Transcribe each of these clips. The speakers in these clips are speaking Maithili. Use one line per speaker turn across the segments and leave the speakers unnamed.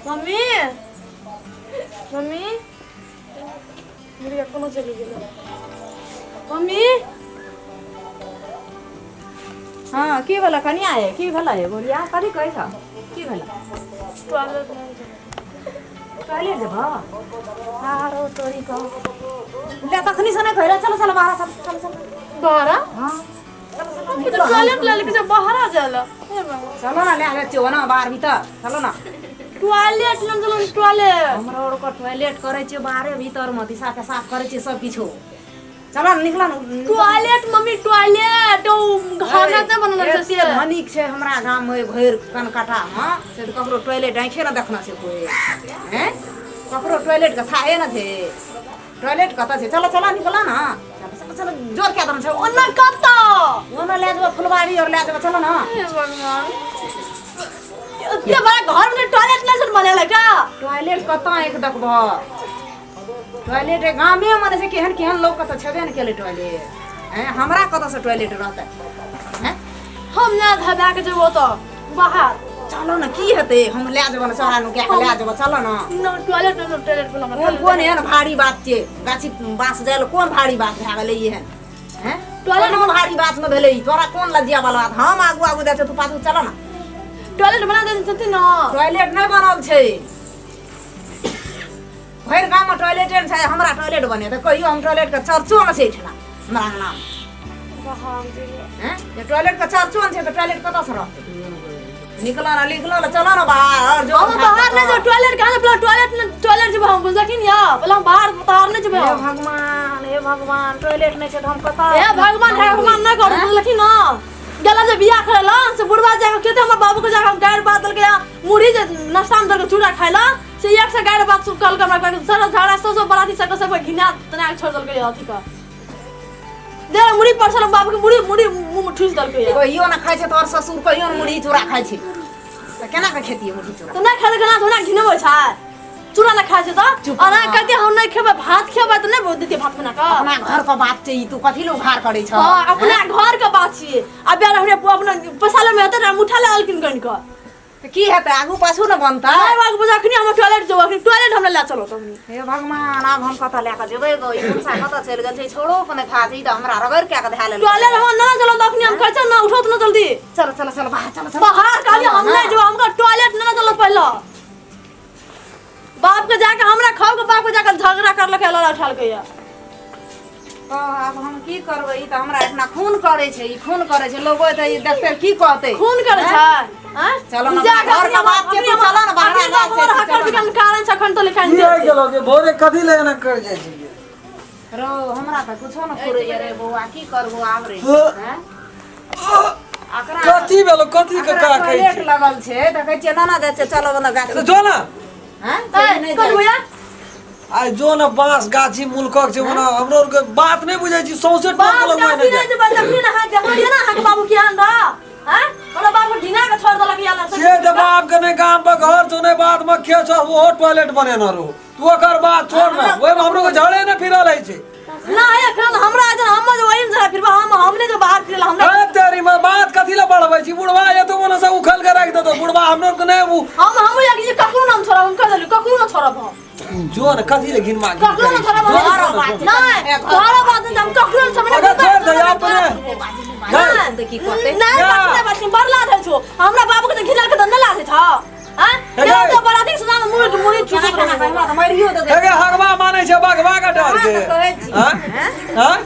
मम्मी मम्मी बुढ़िया कोनो चलि गेल मम्मी।
हँ, की भेलै कनिया? ये की भेलै ये बुढ़िया? कथी कहै छ? की भेलै?
टॉयलेट नहि जेबै।
टॉयलेट जेबह? आरो तोरी कह ले, तखनी से नहि कहै रहे। चलो चलो, बाहर चलो, चलो चलो।
बाहर?
हँ।
टॉयलेट लए लेके बाहर आ जाला? हे भगवान।
चलो ना, ले जाइ छियौ ना बाहर भीतर, चलो ना।
टॉयलेट लम चलो, टॉयलेट।
हमरो आरके टॉयलेट करै छियै बाहरे भीतरमे, दिशा के साफ करै छियै सब किछो। चलो ने, निकल ने।
टॉयलेट मम्मी, टॉयलेट ओ घर नहि बनल छै
एते
से।
धनिक छै हमरा गाममे भरि कनकटामे से तऽ ककरो टॉयलेट आँखे ने देखना छै कोइ। हैं, ककरो टॉयलेट के थाहे ने छै। टॉयलेट कतऽ छै? चलो चलो, निकल ना, चलो चलो चलो। जोर क्या दम छै?
ओना कतऽ?
ओना ले जेबो, फुलबाड़ी और ले जेबो, चलो ना।
हे भगवान, एते बड़ा घर में टॉयलेट नहि छै बनल का?
टॉयलेट कतऽ आँखि देखबह? टॉयलेट गामे मे छै। केहन केहन लोक कतऽ छेबे ने केलै टॉयलेट। हैं, हमरा कतऽ से टॉयलेट रहतै? हैं?
हम ना धबा के जेबो तऽ बाहर।
चलो ने, की हेतै? हम लए जेबो ने, चौरा नुका के लए जेबो, चलो ने।
न, टॉयलेट न, टॉयलेट वाला।
कोन कोन एहन भारी बात छै? गाछी बाँस जाय लए कोन भारी बात भए गेलै एहन? हैं,
टॉयलेट-
कोनो भारी बात नहि भेलै ई। तोरा कोन लज्जा वाला बात? हम आगू आगू जाइ छियौ, तू पाछू चलो ने।
टॉयलेट बना देने छथिन ने?
टॉयलेट नहि बनल छै। भरि गाममे टॉयलेटे नहि छै, हमरा टॉयलेट बने तऽ कहियो हम टॉयलेट के चर्चो नहि छै एहिठिना हमरा अंगनामे। हैं, जे टॉयलेट के चर्चो नहि छै तऽ टॉयलेट कतऽ से रहतै? निकल ना, निकल ना, चलो ना बाहर और जो
हम बाहर नहीं जाओ। टॉयलेट कहाँ से? टॉयलेट न, टॉयलेट जब हम बुझलखिन या पहले हम बाहर बाहर नहीं जेबै
हे
हम।
भगवान, हे भगवान, टॉयलेट नहि छै तऽ हम कतऽ?
हे भगवान, हे भगवान नहीं करू, बुझलखिन ना? गेला जे बियाह करे ला से बुढ़वा जाके केते हमर बाबू के जाके गारि बात देलकै आ मुढ़ी जे नाश्ता में देलकै चूड़ा खाइ ला से एक से गारि बात सब कहलकै। हमरा कहलकै सारा झाड़ा सब सब बराती सब सब घिना तना के छोड़ देलकै। अथी का दे मुढ़ी परसल, बाबू के मुढ़ी मुढ़ी मुंह में ठूस देलकै।
कहियो ने खाइ छै तोहर ससुर, कहियो ने मुरही चूड़ा खाइ छै तऽ केना के खेतियै मुरही चूड़ा?
तऽ नहि खाइ केना थोड़ा घिनबै छै? चूड़ा नहि खाइ छै तऽ
चुप।
और अहाँ कहते हम नहि खेबै, भात खेबै तऽ नहि देतियै भात बना कऽ?
अपना घर के बात छै ई, तू कथी लए उघार करै छ?
हाँ, अपना घर के बात छियै। आ बेर हमरे अपना पैसा ले में हेतै ने, मुठा ले अलकिन गनि कऽ।
तऽ की हेतै? आगू पाछू ने बनतै।
नहि बाग बुझा, अखनी हम टॉयलेट जेबै, अखनी टॉयलेट हमरा लए चलो तखनी।
हे भगवान, आब हम कतऽ लए कऽ जेबै गो? ई भनसा कतऽ चलि गेल छै? छोड़ो के नहि था छै। ई तऽ हमरा रगड़ि कए कऽ धए लेलकै।
टॉयलेट हमरा नहि चलो तखनी, हम कहै छियै ना, उठो तऽ ना जल्दी।
चलो चलो चलो, बाहर चलो चलो।
बाहर कहलियै हम नहि जेबै, हमका टॉयलेट नहि चलो। पहिले बाप के जाके हमरा खाओ के बाप के जाके झगड़ा करलकै, लड़ा उठालकै या।
तऽ आब हम की करबै? ई तऽ हमरा एतना खून करै छै, ई खून करै छै। लोगो तऽ ई देखतै की कहतै?
खून करै छै आँय?
चलो ना,
जा के
घर के बात छै, तू चलो ना बाहर।
अखनी
जा
बाप
छै,
हमर
तू
हकर
चलो ना।
बिकन कारण छै, अखन तो लिखाइन
की
छै।
होइ गेलो जे भोरे कथी लए एना कर जाइ छी?
रौ, हमरा तऽ कुछो न फुरैया रे बौआ, की करबो आब रे?
हँ।
हैं? अकरा
कथी भेलो? कथी के
अकरा
का कहै
टॉयलेट
छी?
लगल छै तऽ कहै छियै नाना जाइ छै, चलो बंदा गाछ।
तऽ जो ना।
हैं? से नहि
कौन
जाइ।
भैया?
आइ जो ने, बांस गाछी मुलकक छै। ओना हमरो आरके बात नहि बुझै छी, सौंसे टोल
बाप
के लगबै
गाछी
नहि
नहि
जाइ।
जेबै जखनी ना अहाँ देखलियै ना अहाँके बाबू केहन रह आँय, हमरा बाबू के घिना के छोड़ देलक या।
से तऽ बाप के नहि गाम पर घर छौ, नहि बात में खेत छौ, ओहो टॉयलेट बनेने रहो। तू ओकर बात छोड़ ना, ओहिमे हमरो के झड़े ने फिरल है छै।
ना एखन हमरा जन हम जे वही में फिर हम नहि जो बाहर फिरल हमरा।
ए तेरी में बात कथी ले बढ़बै छी? बुढ़वा एतो ओने से उखल के राखि देतो बुढ़वा। हमरो के नहि उ
हम हम एक जे ककरो नाम छोड़ब, हम कह देलियै ककरो ना छोड़ब हम।
जो ने, कथी ले घिनमा घिन
ककरो ना
करै छी?
छोड़ब
जो ने,
हम।
जो ने, जो ने।
नहीं, तोहरा बात नहीं, हम ककरो ना छोड़ब।
अगर छोड़ दे अपने।
नहीं तऽ की कहतै?
नहीं, बात नहीं, बात नहीं, बड़ लाज होइ छौ। हमरा बाबू के तऽ घिनल के तऽ नहि लाज होइ छौ आँय?
हे
गेल
गै।
तऽ बराती सुना मुड़ी मुड़ी
केना
ठुसैत
केना
रहै।
हमरा तऽ मरियो देतै।
हे गे, हगवा मानै छै बघवा के डर के।
अहाँ तऽ कहै छी।
हाँ? हाँ?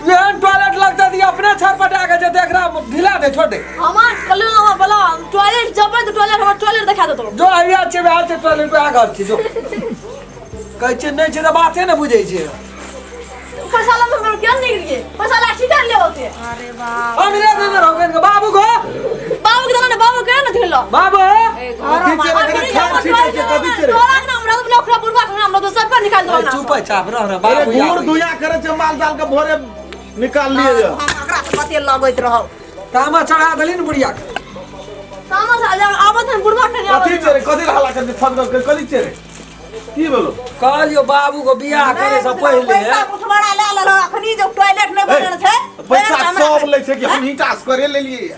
एहन टॉयलेट लगतै तऽ ई अपने छटपटा के जेतै। एकरा ढिला दे, छोड़ दे।
हमार कहलियै ना, हमरा बोला हम टॉयलेट जेबै तऽ टॉयलेट, हमरा टॉयलेट देखा देतौ।
जो हैया छै, वएह छै टॉयलेट, वएह घर छै। जो कहै छै नहि छै तऽ बाते नहि बुझै छै।
पैसा लऽ हम केहन निकल गेलियै? पैसा ला ठीक कर ले होते।
अरे बाप।
हम रे देने रहौ कनिके बाबू को।
बाबू के देना ने, बाबू के ने धेलो।
बाबू।
ए, घर
कथी छै रे? खान छीटै छै? कथी छै रे?
तोरा के नाम रह, अपना ओकरा बुढ़वा के नाम रह, सबके निकाल दो ना।
चुप चाप रह ना।
अरे
बाबू
घूर धुइया करै छै, माल जाल के भोरे निकाल लिए
हम अकरा से कते लगैत रहौ।
तामा चढ़ा देली ने बुढ़िया के।
तामस आ जा आबत है बुढ़वा के
कथी
आबत।
छै रे? कथी हल्ला कथी फक फक कथी छै रे? की भेलो?
कहलियो बाबू को बियाह करे से पहिले
पैसा उठबड़ा लए लेलहो, अखनी जो टॉयलेट नहि बनल छै।
पैसा
हमरा
सब लै छै कि हम हिटास करे लेलियै?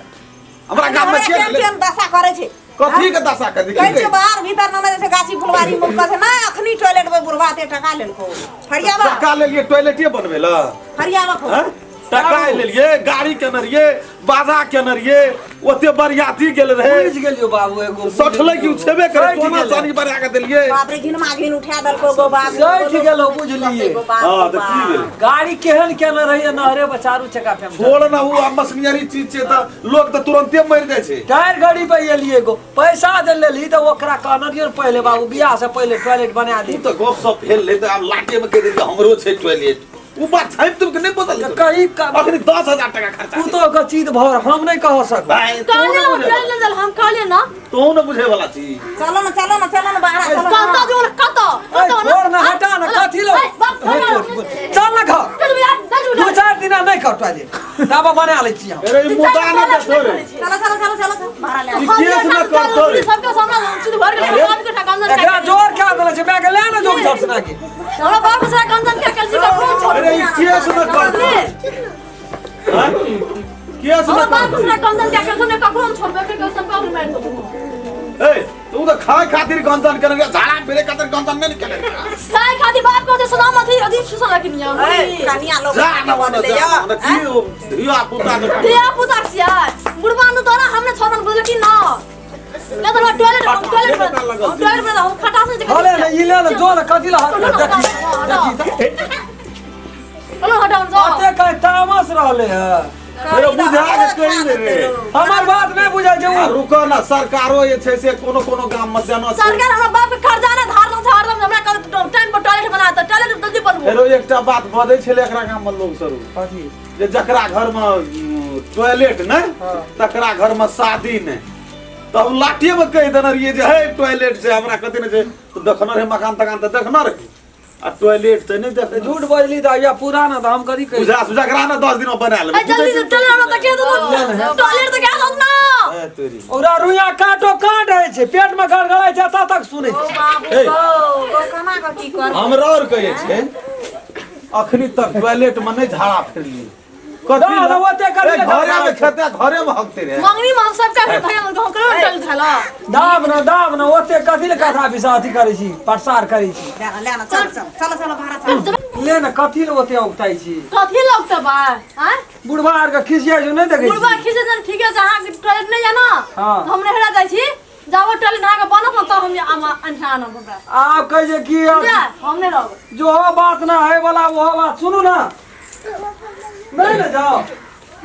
हमरा गाम में के
केहन केहन दशा करै छै?
कथी के दशा कर
कहै छै बाहर भीतर न जाइ छै गाछी फुलवारी मे कहै छै नहि अखनी टॉयलेट में बुढ़वा ते टका लेलको फरियाबा
टका लेलिए टॉयलेटे बनबै ला
फरियाबा खो
हैं? टका लेलिए गाड़ी केने रहिए बाधा केने रहिए ओते बरियाती गेल रहे
बुझि गेलियो बाबू एगो
सठलै कि उ छेबे करे
सठि
सोना
गेलै।
चानी बना के देलिए
बाप रे घिनमा घिन उठा देलको गो बाप
सठि गेलौ, बुझलियै।
हां तऽ की भेलै
गाड़ी केहन केने रहिए नहरे पर चारू चक्का पे
छोड़ ना उ आब मशीनरी चीज छै तऽ लोग तऽ तुरंते मरि जाइ छै
टायर गाड़ी पे एलिए एगो पैसा दे लेली तऽ ओकरा कहने रहियै ने पहिले बाबू बियाह से पहिले टॉयलेट बना दे
उ तऽ गप सप भेल रहै तऽ आब लाटे मे कहि देलियै हमरो छै टॉयलेट उ बात झाँपि तुमके नहि बदल
तऽ कही
अखनी 10,000 टका खर्चा
तू तो ओकर चीज भर हम नहीं कह सकब
भाई तू
कहलिए
ने
हम
बुझे
टॉयलेट ले हम कहलिए ना
तू ने बुझे वाला चीज
चलो ना चलो ना चलो ना बाहर चलो ना।
कतऽ जो कतऽ
ए,
कतऽ
छोड़ ना हटा ना कथी लो चल ना घर दू चार दिन नहीं कर टॉयलेट तब बना लै छी हम
अरे ई मुद्दा ना दे छोड़े
चलो चलो चलो चलो चलो बाहर ले
ई केस न कर तोरे
सबके सामने चीज भर गेलै बाप के ठकान
एकरा जोर क्या देले छै मैं के ले ना जोर झट सुना के
हमरा बाप से गंजन के कल जी का फोन छोड़
अरे ई केस न कर
ले
हैं? केस न
हमरा बाप
कर
से गंजन के कल ने ककरो हम छोड़बे के कसम का मार दो
ए तू तो खाए खातिर गंजन करे झाड़ा फिरे खातिर गंजन नहीं करे
खाए खातिर बाप को सदा मत अजीब सुसा लगी नहीं
ए, कनिया लोग
जा ना
बदले
जा
या
ना की ओ धिया पुता के
धिया पुता छियै बुढ़बा नु तोरा हमने छोड़न बुझल कि ना ना तो टॉयलेट हम टॉयलेट में हम टॉयलेट में हम खटा से
हले ने ई ले ना जो ना कथी ला देखी देखी
चलो हटाओ जाओ
अते कहे तामस रहले है
अरे बुझा के कहि दे रे
हमर बात नहीं बुझाय छै
आ
उ
रुको ना सरकारो जे छै से कोनो कोनो गाम में देना छै
सरकार हमरा बाप के कर्जा ने धार न धार हमरा कल टाइम पर टॉयलेट बना दे टॉयलेट जल्दी बनबो
फेरो एकटा बात बजै छलै एकरा गाम में लोग सरू
कथी
जे जकरा घर में टॉयलेट ने तकरा घर में शादी ने तब लाठिए में कहि देने रहियै जे हे टॉयलेट छै हमरा कथी ने छै तऽ देखने रहे मकान तकान तऽ देखने रही आ टॉयलेट तऽ नहि देख
झूठ बजली तऽ या पुराना तऽ हम कथी कही
बुझा सुझा करा ने 10 दिन में बना लेबै
ए जल्दी से टॉयलेट हमरा तकिया दो टॉयलेट तो क्या दो ना
ए तोरी
ओकरा रुइया काटो काट होइ छै पेट में गड़गड़ाइ छै एतऽ तक सुनै
ओ
छै
बाबू
ए।
गो गो केना कऽ की कर
हमरा और कहै छै अखनी तक टॉयलेट में नहि झाड़ा फिरली कथी
ना, ना, ओते कथी
ए,
लए
घरे
झाड़ा
में खेते घरे में हकते रहे
मंगनी में हम सब का भैया गांव करो टॉयलेट खाला
दाब न दाब न ओते कथी ले कथा विषा अथी करै छी प्रसार करै छी
ले ना, ले ना चल चल चल चल बाहर चल
ले न कथी ले ओते औगताइ छी
कथी लगता बा हां
बुढ़बा आर के खिसियाइ छै नहि देखै
बुढ़बा
छी
खींचे जन ठीक है जहाँ के टॉयलेट नहीं जाना
हाँ।
तो हम नहरा जाइ छी जाबो टॉयलेट नहा के बनब न तो हम आमा अनठा आनब हमरा
आब कहै छै कि आब
जा हम नहीं रहब
जो हो बात ना है वाला वो बात सुनू ना नहीं ना जाओ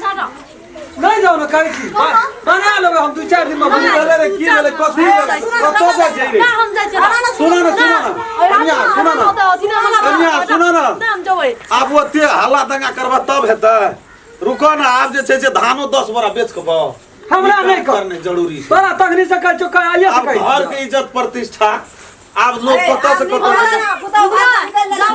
ना ना
नहीं जाओ ना कहै छी बना लेबै हम दू चारि दिन में
की भेलै रे की भेलै कथी भेलै? कतऽ जाइ छै रे
ना हम जाइ छी
सुना ना सुना ना कन्या सुना ना कन्या सुना ना
ना हम जेबै
आब ओते हल्ला दंगा करबा तब हेतै रुको ना आब जे छै से धानो 10 बोरा बेच के पाओ
हमरा नहि कर
करने जरूरी छै
तोरा तखनी से कहै छौ कह आइए से
आब
कहै
घर
छियौ।
के इज्जत प्रतिष्ठा आब लोग कतऽ से कतऽ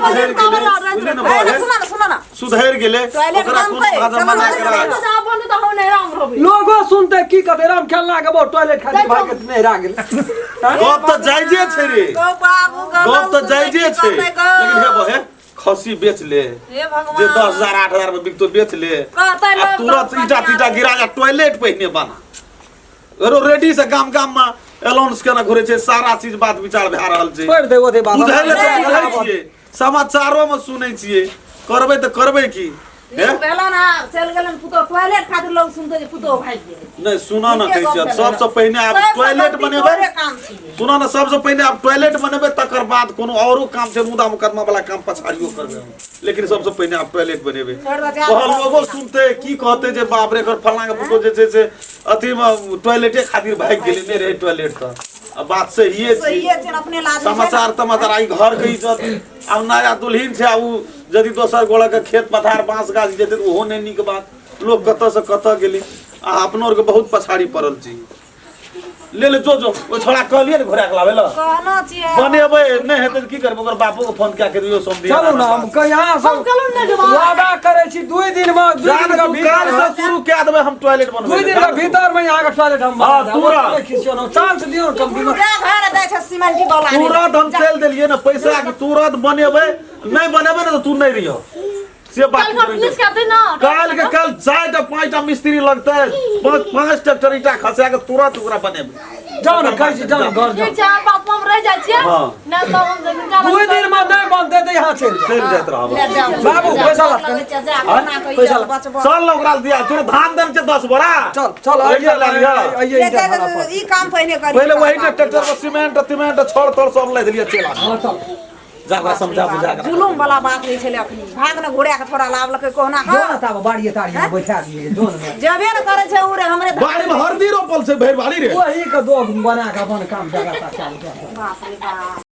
सुधरि गेलै बुझलियै ने बहे
सुना ना सुना ना
सुधरि गेलै
टॉयलेट
ओकरा कोनो
बनतै,
भाषा मना
चलो,
करा
लोगो सुनते की कहते राम खेलना के बहुत टॉयलेट खातिर भाई के नहीं रा गेल
गप तऽ जायजे छै रे
गो बाबू गो
गप तऽ जायजे छै लेकिन हे बहे खस्सी बेच ले
हे
जे
भगवान
10,000 8,000 में बिकतो बेच ले
कहतै
आ
लोग
तुरंत ईटा तीटा गिरा जा टॉयलेट पहिने बना रो रेडी से गाम गाम में अलाउंस केना घुरे छै सारा चीज बात विचार भए रहल छै
छोड़ दे ओते बात
बुझै लए तऽ बुझै छियै समाचारो में सुनै छियै करबै तऽ करबै की हे
नीक भेलन आ चलि गेलन पुतोह टॉयलेट खातिर लोग सुनते जे पुतोह भागि गेलै
नहि सुना ना
ठीके
कहै छियै
गप
सबसँ पहिने आब
सबसँ
टॉयलेट
गलती
बनेबै
तोरे काम छियै
सुना ना सबसँ पहिने आब टॉयलेट बनेबै तकर बाद कोनो औरो काम छै मुदा मुकदमा वाला काम पछाड़ियो करबै हम लेकिन सबसँ पहिने आब टॉयलेट बनेबै
छोड़ दे, जा।
कहल लोगो सुनते की कहते जे बाप रे एकर फलाना के पुतोह जे छै से अथी मे टॉयलेटे खातिर भागि गेलै नहि रहै टॉयलेट तऽ आ बात सहिए छै
सहिए छै ने, अपने लाज होइ छै ने।
समाचार तमाचार आई घर के इज्जत आब नया दुल्हिन छै आ उ यदि दोसर गोड़ा के खेत पथार बाँस गाछ जेतै तऽ ओहो नहि नीक बात लोग कतऽ से कतऽ गेलै आ अपनो आरके बहुत पछाड़ी पड़ल छी ले ले जो जो ओ छोड़ा कहलियै ने घोड़ा के लाबै लए
कहना छियै
बनेबै नहि हेतै तऽ की करबै ओकर बापो के फोन कए के दियौ सोमदिन
चलू ना हम कहीं यहाँ
हम
सब
कहलहुँ नहि जेबै
वादा करै छी दुई दिन में दुई
जा
दिन
ने
के
तू काल
भीतर
से शुरू कए देबै हम टॉयलेट बनबै
दुई दिन के भीतर में यहाँ के टॉयलेट हम
हाँ,
बना देब।
तुरंत।
ओते खिसियौ ना चांस दियौ कम दिन
पूरा घर दै छै सीमेंटी वाला
तुरंत हम चलि देलियै ने पैसा के तुरंत बनेबै नहि बनेबै ने तऽ तू नहि रहियो से बात
कल का पुलिस करते ना
काल के कल 4 टा 5 टा मिस्त्री लगतै 5 5 ट्रैक्टर ईटा खसा के तुरंत ओकरा बनेबै
जाओ ना कहै छी जाओ ना घर जाओ।
ठीक छै, हम बाप हम रहि जाइ छियै।
हाँ।
नहि तऽ हम जमीन जा
2 दिन में नहीं बनते तो यहाँ चलि जा।
चलि जाइत रहब।
ले जाओ।
बाबू, पैसा ला।
लगै छै, जा, कोना कऽ
पैसा ला।
इज्जत बचबऽ।
चल ना ओकरा दिया तोरा धान देन छै 10 बोरा।
चल चल।
ओहि
आइए
लए लिअ।
आइए।
ले
ईटा
जा,
भाड़ा पर।
ई काम पहिने करी।
पहिले वही ने ट्रैक्टर पर सीमेंट तिमेंट छड़ तड़ सब लए देलियै, चलि आ।
हाँ चल।
जा ओकरा समझा बुझा के।
जुलुम वाला बात होइ छलै, अखनी भाग ने घुरा के थोड़ा लाबलकै कहुना
जो
कऽ।
ना ताब बाड़िए ताड़िए में बैठा दिए जोन में।
जबे ने करै छै उ रे हमरे।
बाड़ी में हरदी रोपल छै भरि बाड़ी रे।
वही के दोग बना के अपन काम जगह चालू कर।
बाप रे बाप।